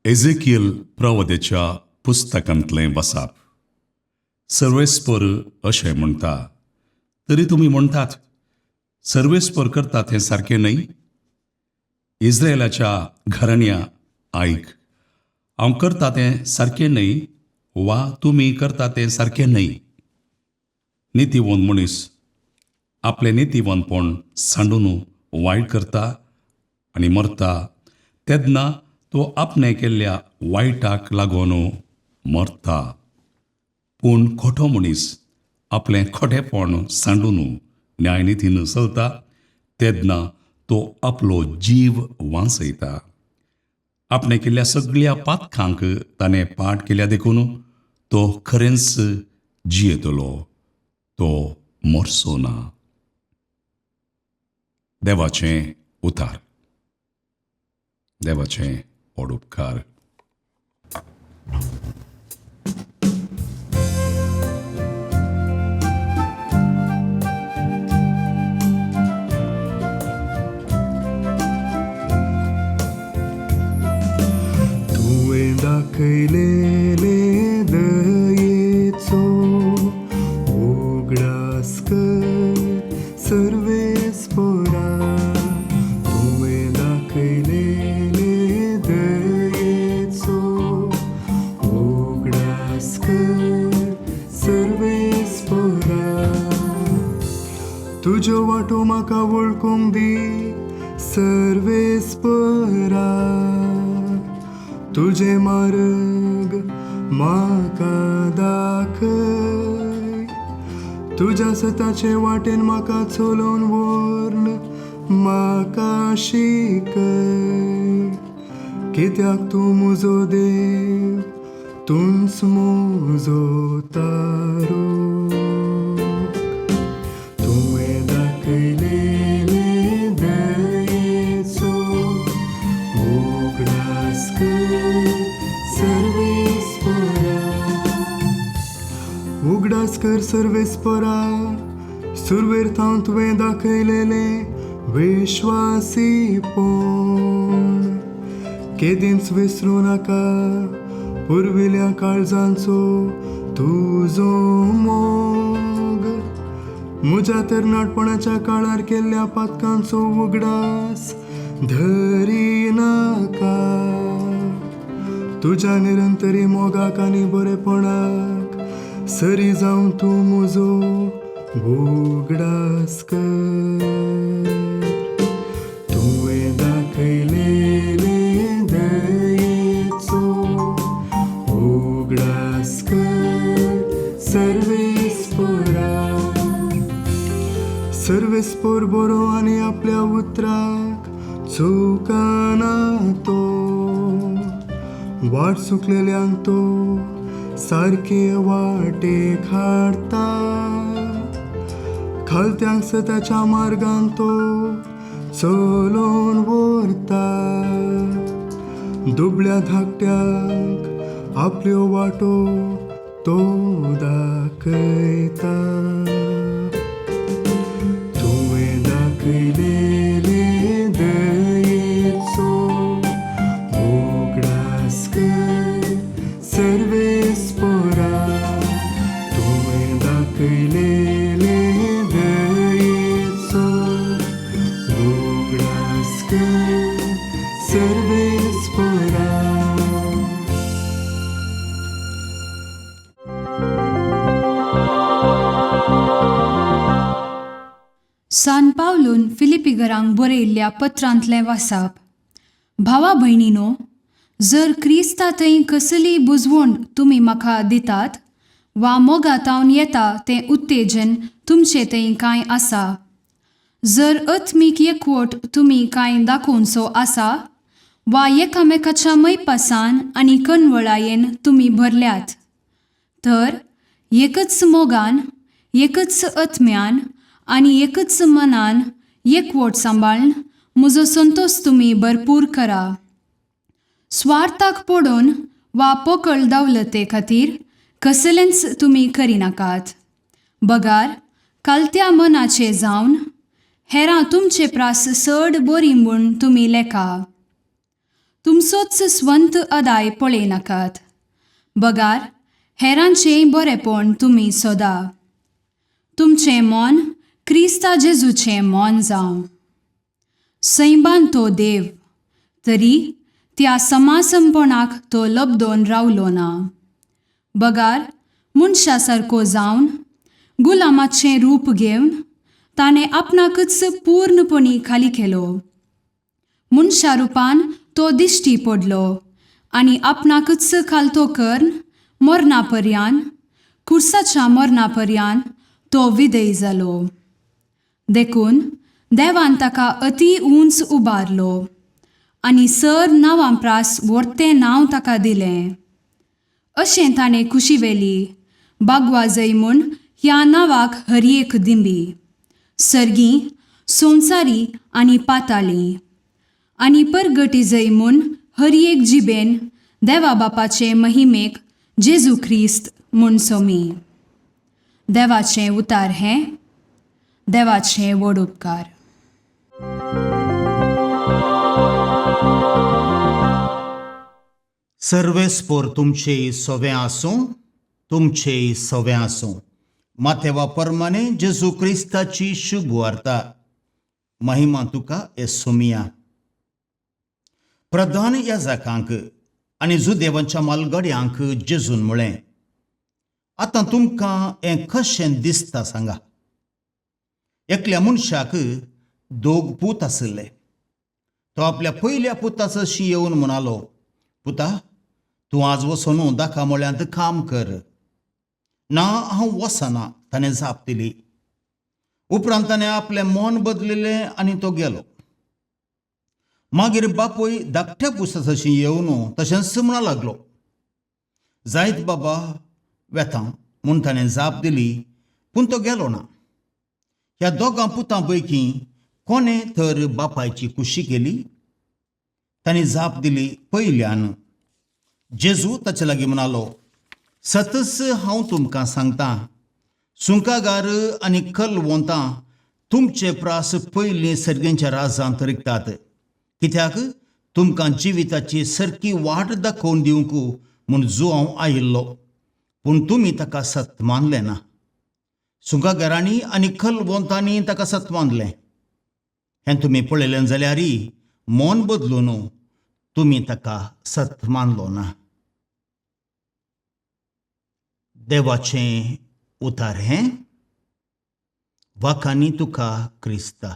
एझेकियल प्रवदेच्या पुस्तकांतलें वसाप. सर्वेस्पर अशें म्हणटा, तरी तुमी म्हणटात, सर्वेस्पर करतात हें सारकें न्हय. इस्रायलाच्या घराण्या आयक, हांव करता तें सारकें न्हय वा तुमी करता तें सारकें न्हय. नितीवंत मनीस आपलें नितीवंतपण सांडून वायट करता आनी मरता तेन्ना तो आपणें केल्ल्या वायटाक लागून मरता. पूण खोटो मनीस आपलें खोटेपण सांडून न्यायनितीन चलता तेन्ना तो आपलो जीव वांचयता. आपणें केल्ल्या सगळ्या पातकांक ताणें पाठ केल्या देखून तो खरेंच जियेतलो, तो मरचो ना. देवाचें उतार. देवाचें ओडुपकार. तुवें दाखयलेले दयेचो उगडास कर सर्वेस्परा. तुवें दाखयलेले दयेचो उगडास कर सर्वेस्परा. तुज्यो वाटो म्हाका वळखूंक दी सर्वेस्परा. तुजे मार्ग म्हाका दाखय. तुज्या सताचे वाटेन म्हाका चलोवन व्हर म्हाका शिकय. कित्याक तूं म्हजो देव, तूंच म्हजो तारो. तुवें दाखयलेले दयेचो उगडास कर सर्वेस्परा. उगडास कर सर्वेस्परा, सुरवेर थावन तुवें दाखयलेलें विश्वासीपण. केदींच विसरूं नाका पुर्विल्या काळजांचो तुजो मोग. म्हज्या तरणाटपणाच्या काळार केल्ल्या पातकांचो उगडास धरी नाका. तुज्या निरंतरी मोगाक आनी बरेपणाक सरी जावन तूं म्हजो उगडास कर. तुवें दाखयलेले दयेचो उगडास कर सर्वेस्परा. सर्वेस्पर बरो आनी आपल्या उतराक चुकना तो. वाट चुकलेल्यांक तो सारके वाटेक हाडटा. खालत्यांक सताच्या मार्गान तो चलोवन व्हरता. दुबळ्या धाकट्यांक आपल्यो वाटो तो दाखयता. तुवें दाखयलेले दयेचो उगडास कर सर्वेस्परा. तुवें दाखयलेले दयेचो उगडास कर सर्वेस्परा. सान पावलून फिलिपिगरांक बरयल्ल्या पत्रांतलें वासाप. भावा भयणीनो, जर क्रिस्ता थंय कसलीय बुजवण तुमी म्हाका दितात वा मोगातावन येता तें उत्तेजन तुमचे थंय कांय आसा, जर आत्मीक एकवट तुमी कांय दाखोवचो आसा वा एकामेकाच्या मैपासान आनी कनवळायेन तुमी भरल्यात, तर एकच मोगान, एकच आत्म्यान आनी एकच मनान एकवट सांबाळून म्हजो संतोश तुमी भरपूर करा. स्वार्थाक पडून वा पोकळ दवलते खातीर कसलेंच तुमी करिनाकात, बगार कालत्या मनाचे जावन हेरां तुमचे प्रास चड बरी म्हूण तुमी लेखा. तुमचोच स्वंत अदाय पळयनाकात, बगार हेरांचेंय बरेंपण तुमी सोदा. तुमचें मन क्रिस्ता जेजूचें मन जावं. सैबान तो देव, तरी त्या समासमपणाक तो लब्दोन रावलो ना, बगार मनशा सारको जावन गुलामाचें रूप घेवन ताणें आपणाकच पूर्णपणी खाली केलो. मनशा रुपान तो दिश्टी पडलो आनी आपणाकच खालतो करून मरणा पर्यान, कुर्साच्या मरणा पर्यान तो विदय जालो. देखून देवान ताका अती उंच उबारलो आनी सर नांवां प्रास व्हरतें नांव ताका दिलें. अशें ताणें कुशीवेली बागवाजय म्हूण ह्या नांवाक हर एक दिंबी, सर्गी, संवसारी आनी पाताळी, आनी परगटीजय म्हूण हर एक जिबेन देवा बापाचे महिमेक जेजू क्रिस्त म्हूण सोमी. देवाचें उतार हें, देवाचें व्हड उपकार. सर्वेस्पोर तुमचे सवे आसूं, तुमचे सवे आसूं. माथेवा परमाने जेजू क्रिस्ताची शुभ वार्ता. महिमा तुका येसुमिया. प्रधान याजकांक आनी जुदेवांच्या मालगड्यांक जेजून म्हळें, आतां तुमकां हें कशें दिसता सांगा. एकल्या मनशाक दोग पूत आशिल्ले. तो आपल्या पयल्या पुताचशी येवन म्हणालो, पुता तूं आज वचून दाका मळ्यांत काम कर. ना, हांव वचना, ताणें जाप दिली. उपरांत ताणें आपलें मन बदलिलें आनी तो गेलो. मागीर बापूय धाकट्या पुताचशी येवन तशेंच म्हणा लागलो. जायत बाबा, वेता म्हूण ताणें जाप दिली, पूण तो गेलो ना. ह्या दोगां पुतां पैकी कोणें तर बापायची खुशी केली? तांणी जाप दिली, पयल्यान. जेजू ताचे लागीं म्हणालो, सतच हांव तुमकां सांगता, सुंकागार आनी कलवंतां तुमचे प्रास पयलीं सर्गेंच्या राजांत रिगतात. कित्याक तुमकां जिविताची सारकी वाट दाखोवन दिवंक म्हूण जुआंव आयिल्लो, पूण तुमी ताका सत मानलें ना. सुंकागारांनी आनी कलवंतांनी ताका सत मानलें. हें तुमी पळयलें जाल्यार मन बदलून तुमी ताका सत मानलो ना. देवाचें उतार हें. वाखानी तुका क्रिस्ता.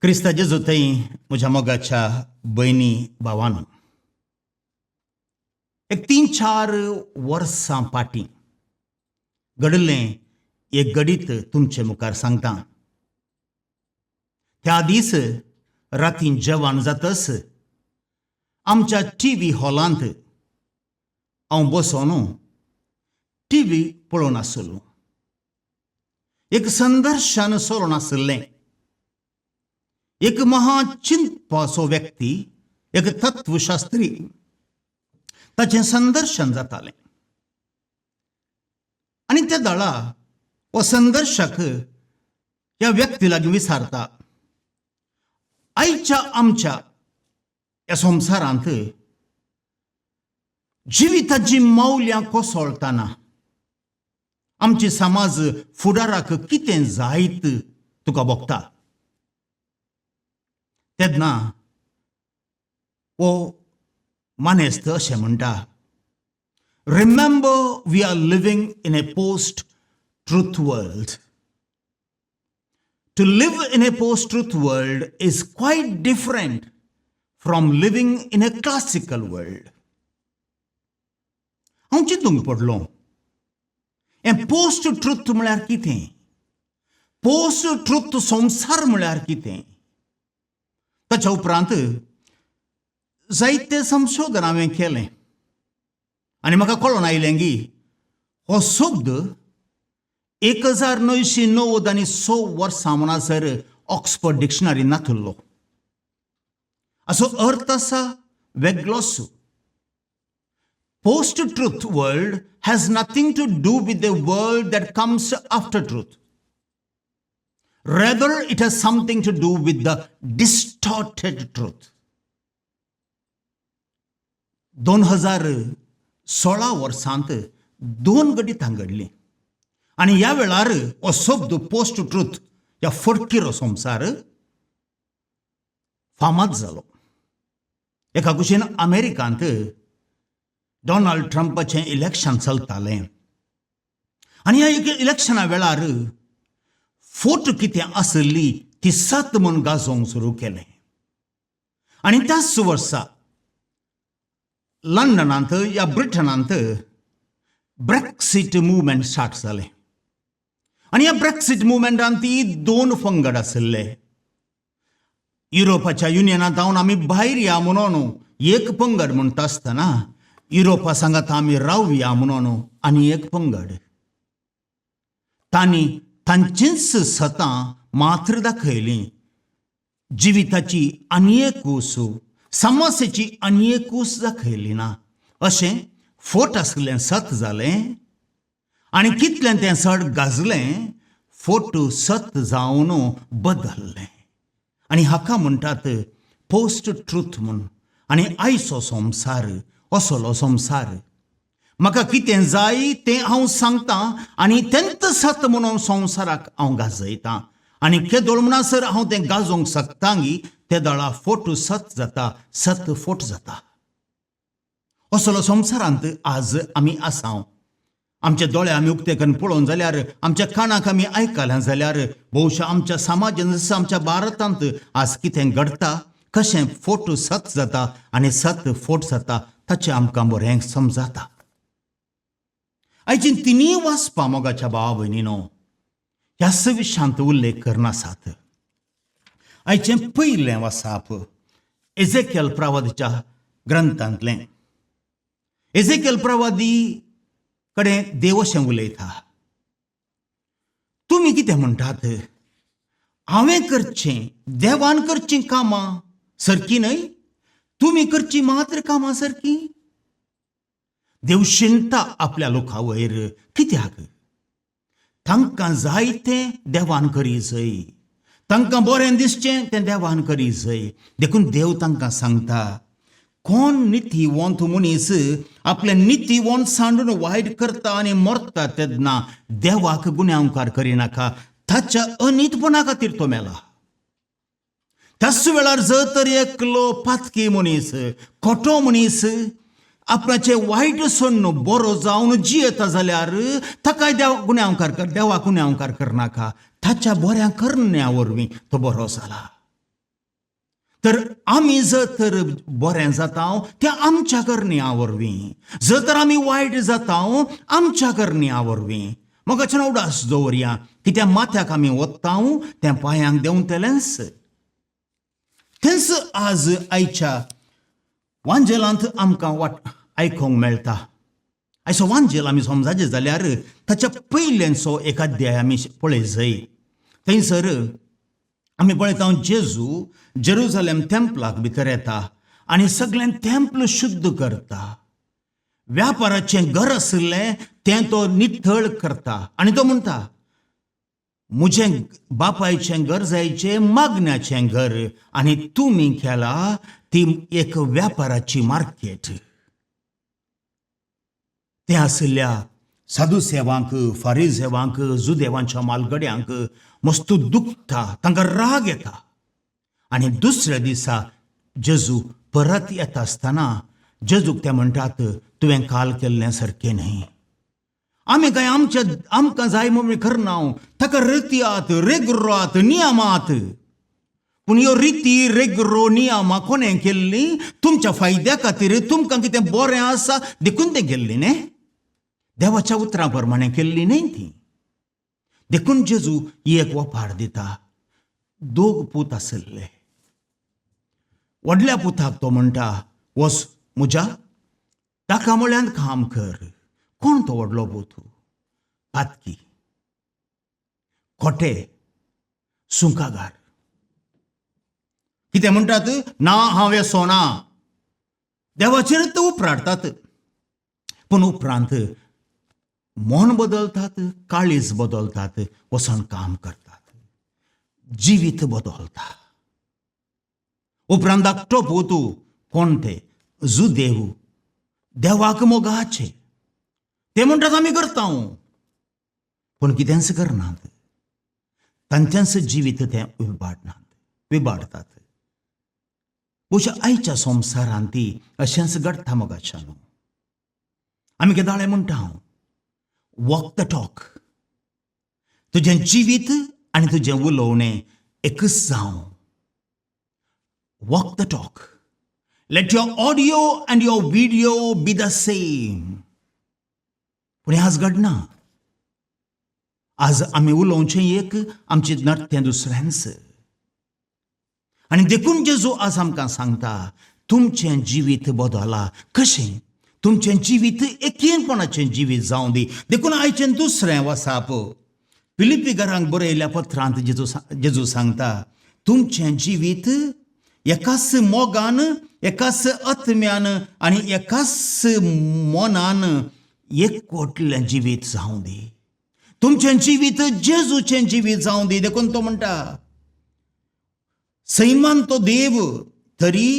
क्रिस्ता जेजू थंय म्हज्या मोगाच्या भयणी भावान, एक 3-4 वर्सां फाटीं घडिल्लें एक घडीत तुमचे मुखार सांगता. त्या दीस रातीन जेवण जातच आमच्या टी व्ही हॉलांत हांव बसोन टी व्ही पळोवन आसलो. एक संदर्शन चलून आशिल्लें. एक महाचिंतपाचो व्यक्ती, एक तत्वशास्त्री, ताचें संदर्शन जातालें. आनी त्या दळा हो संदर्शक ह्या व्यक्ती लागीं विचारता, आयच्या आमच्या ह्या संवसारांत जिविताची मौल्यां कोसळटाना आमची समाज फुडाराक कितें जायत तुका भोगता? तेन्ना हो मानेस्त अशें म्हणटा, remember we are living in a post truth world. To live in a post truth world is quite different from living in a classical world. हांव चिंतूंक पडलो, हें पोस्ट ट्रूथ म्हळ्यार कितें? पोस्ट ट्रूथ संवसार म्हळ्यार कितें? ताच्या उपरांत जायते संशोधन हांवें केलें आनी म्हाका कळोन आयलें की हो शब्द 1996 वर्सां म्हणसर ऑक्सफर्ड डिक्शनरी नातुल्लो. असो अर्थ आसा वेगळोच. Post truth world has nothing to do with the world that comes after truth. Rather, it has something to do with the distorted truth. 2016 वर्सांत दोन घडितां घडलीं आनी ह्या वेळार हो शब्द पोस्ट ट्रूथ ह्या फटकिरो संवसार फामाद जालो. एका कुशीन अमेरिकांत डोनाल्ड ट्रंपाचें इलेक्शन चलतालें आनी ह्या इलेक्शना वेळार फोट कितें आसली ती सत म्हूण गाजोवंक सुरू केलें. आनी त्याच वर्सा लंडनांत या ब्रिटनांत ब्रेक्सीट मुवमेंट स्टार्ट जालें आनी ह्या ब्रेक्सीट मुवमेंटान ती दोन पंगड आशिल्ले. युरोपाच्या युनियनांत जावन आमी भायर या म्हणून एक पंगड म्हणटा आसतना, युरोपा सांगात आमी रावया म्हणून आनी एक पंगड. तांणी तांचींच सतां मात्र दाखयलीं. जिविताची आनी एक कूस, समस्येची आनी एक कूस दाखयली ना. अशें फोट आसलें सत जालें आनी कितलें तें चड गाजलें, फोट सत जावन बदल्लें. आनी हाका म्हणटात पोस्ट ट्रूथ म्हूण. आनी आयचो संवसार असलो संवसार. म्हाका कितें जाय तें हांव सांगतां आनी तेंच सत म्हणून संवसाराक हांव गाजयतां. आनी केदोळ म्हणसर हांव तें गाजोवंक शकता तेदळा फोट सत जाता, सत फोट जाता. असलो संवसारांत आज आमी आसा. आमचे दोळे आमी उक्ते करून पळोवन जाल्यार, आमच्या कानाक आमी आयकलें जाल्यार, बहुशा आमच्या समाजान, आमच्या भारतांत आज कितें घडटा, कशें फोट सत जाता आनी सत फोट जाता, ताचें आमकां बरें समजाता. आयची तिनूय वाचपां, मोगाच्या भावा भयणीनो, ह्या विशांत उल्लेख करनासात. आयचें पयलें वाचप एझेकेल प्रवादीच्या ग्रंथांतलें. एझेकेल प्रवादी कडेन देव अशें उलयता, तुमी कितें म्हणटात? हांवें करचें, देवान करचीं कामां सारकीं न्हय, तुमी करचीं मात्र कामां सारकीं. देव शिणटा आपल्या लोका वयर. कित्याक? तांकां जाय तें देवान करी जाय, तांकां बरें दिसचें तें देवान करी जाय. देखून देव तांकां सांगता, कोण नितीवंत मनीस आपलें नितीवंत सांडून वायट करता आनी मरता तेन्ना देवाक गुन्यांवकार करिनाका, ताच्या अनितपणा खातीर तो मेला. त्याच वेळार जर तर एकलो पातकी मनीस, खोटो मनीस आपणाचे वायट सोडून बरो जावन जियेता जाल्यार ताकाय देव गुन्यांवकार कर, देवाक गुन्यांवकार करनाका, ताच्या बऱ्या करण्या वरवीं तो बरो जाला. तर आमी जर तर बरें जाता तें आमच्या करण्या वरवीं, जर तर आमी वायट जाता आमच्या करण्या वरवीं. मोगाच्यान उडास दवरया, कित्याक माथ्याक आमी वत्ता तें पांयांक देंवतलेंच. तेंच आज आयच्या वांजेलांत आमकां वाट आयकूंक मेळटा. आयचो वांजेल आमी समजायचें जाल्यार ताच्या पयल्याचो एक अध्याय आमी पळय जाय. थंयसर आमी पळयता, जेजू जेरुजालेम तेंपलाक भितर येता आनी सगळें तेंपल शुद्ध करता. व्यापाराचें घर आशिल्लें तें तो नितळ करता आनी तो म्हणटा, म्हजें बापायचें घर जायचें मागण्याचें घर आनी तुमी केला ती एक व्यापाराची मार्केट. तें आशिल्ल्या साधुसेवांक, फारिजेवांक, जुदेवांच्या मालगड्यांक मस्त दुखता, तांकां राग येता. आनी दुसऱ्या दिसा जेजू परत येता आसतना जेजूक ते म्हणटात, तुवें काल केल्लें सारकें न्हय. आमी काय आमच्या आमकां जाय म्हणून करना. ताका रितयात, रेगरोत, नियमात. पूण ह्यो रिती, रेगरो, नियमां कोणें केल्ली? तुमच्या फायद्या खातीर, तुमकां कितें बरें आसा देखून तें केल्ली न्ही, देवाच्या उतरां प्रमाणें केल्ली न्हय ती. देखून जेजू ही एक वपार दिता. दोग पूत आशिल्ले. व्हडल्या पुताक तो म्हणटा, वच म्हज्या ताका म्हळ्यान काम कर. कोण तो व्हडलो पूत? पातकी, खोटे, सुंकागार. कितें म्हणटात? ना, हांव येसो ना. देवाचेर ते उपराडटात. पूण उपरांत मन बदलतात, काळीज बदलतात, वचोन काम करतात, जिवीत बदलता. उपरांत धाकटो पूत कोण ते जुदेव देवाक मोगाचे, ते म्हणटात आमी करता, पूण कितेंच करनात. तांचेंच जिवीत तें विबाडनात, विबाडतात. बहुशा आयच्या संवसारांत ती अशेंच घडटा मोगाच्यानो. आमी केदाळे म्हणटा हांव, वॉक the talk. तुजें जिवीत आनी तुजें उलोवणें एकच जावं. Walk the talk. Let your audio and your video be the same. पूण हें आज घडना. आज आमी उलोवचें एक, आमचें नडतें दुसऱ्यांच. आनी देखून जेजू आज आमकां सांगता, तुमचें जिवीत बदला. कशें? तुमचें जिवीत एकेनपणाचें जिवीत जावं दी. देखून आयचें दुसरें वसाप, फिलिपी घरांक बरयल्या पत्रांत जेजू जेजू सांगता, तुमचें जिवीत एकाच मोगान, एकाच आत्म्यान आनी एकाच मनान एकवटलें जिवीत जावं दी. तुमचें जिवीत जेजूचें जिवीत जावं दी. देखून तो म्हणटा, सैमान तो देव तरी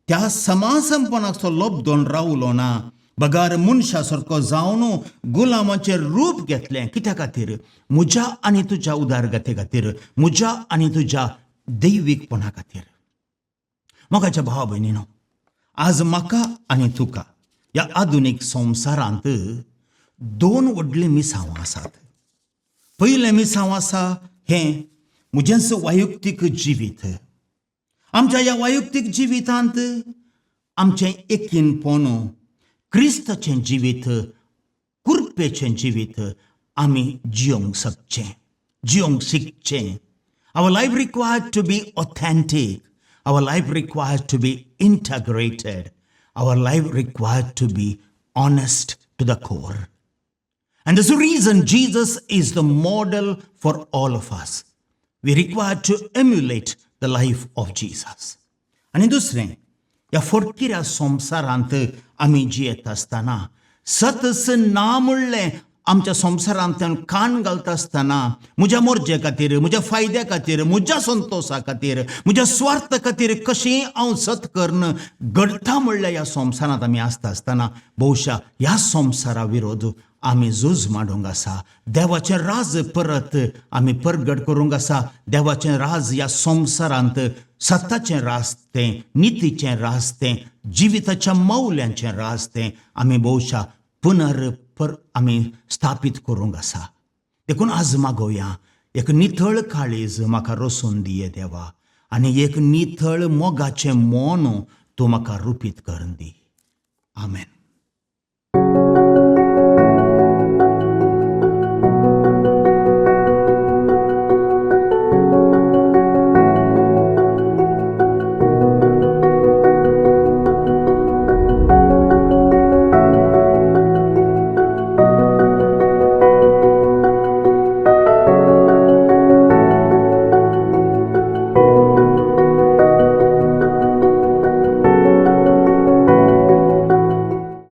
त्या समासंपणाक तो लब्दोन रावलो ना, बगार मनशा सारको जावन गुलामाचें रूप घेतलें. कित्या खातीर? म्हज्या आनी तुज्या उदारगते खातीर, म्हज्या आनी तुज्या दैवीकपणा खातीर. मोगाच्या भावा भयणीनो, आज म्हाका आनी तुका ह्या आधुनीक संवसारांत दोन व्हडलीं मिसांवां आसात. पयलें मिसांव आसा हें म्हजेंच वैयक्तीक जिवीत. आमच्या ह्या वैयक्तीक जिवितांत आमचें एकीनपण, क्रिस्ताचें जिवीत, कुरपेचें जिवीत आमी जियोंक शकचें, जियोंक शिकचें. Our life required to be authentic. Our life required to be integrated. Our life required to be honest to the core. And there's a reason Jesus is the model for all of us. We require to emulate the life of Jesus. आनी दुसरें, ह्या फटकिऱ्या संवसारांत आमी जियेत आसतना, सतस ना म्हणलें आमच्या संवसारांतल्यान कान घालता आसतना, म्हज्या मोर्जे खातीर, म्हज्या फायद्या खातीर, म्हज्या संतोशा खातीर, म्हज्या स्वार्थ खातीर कशें हांव सत करून घडटा म्हणल्यार ह्या संवसारांत आमी आसता आसतना, बहुशा ह्या संवसारा विरोध आमी झूज मांडूंक आसा. देवाचें राज परत आमी परगट करूंक आसा. देवाचें राज ह्या संवसारांत सताचें राज तें, नितीचें राज तें, जिविताच्या मौल्यांचें राज तें आमी बहुशा पुनर पर आमी स्थापीत करूंक आसा. देखून आज मागोवया, एक नितळ काळीज म्हाका रसून दिये देवा, आनी एक नितळ मोगाचें मन तूं म्हाका रुपीत करून दी. आमेन.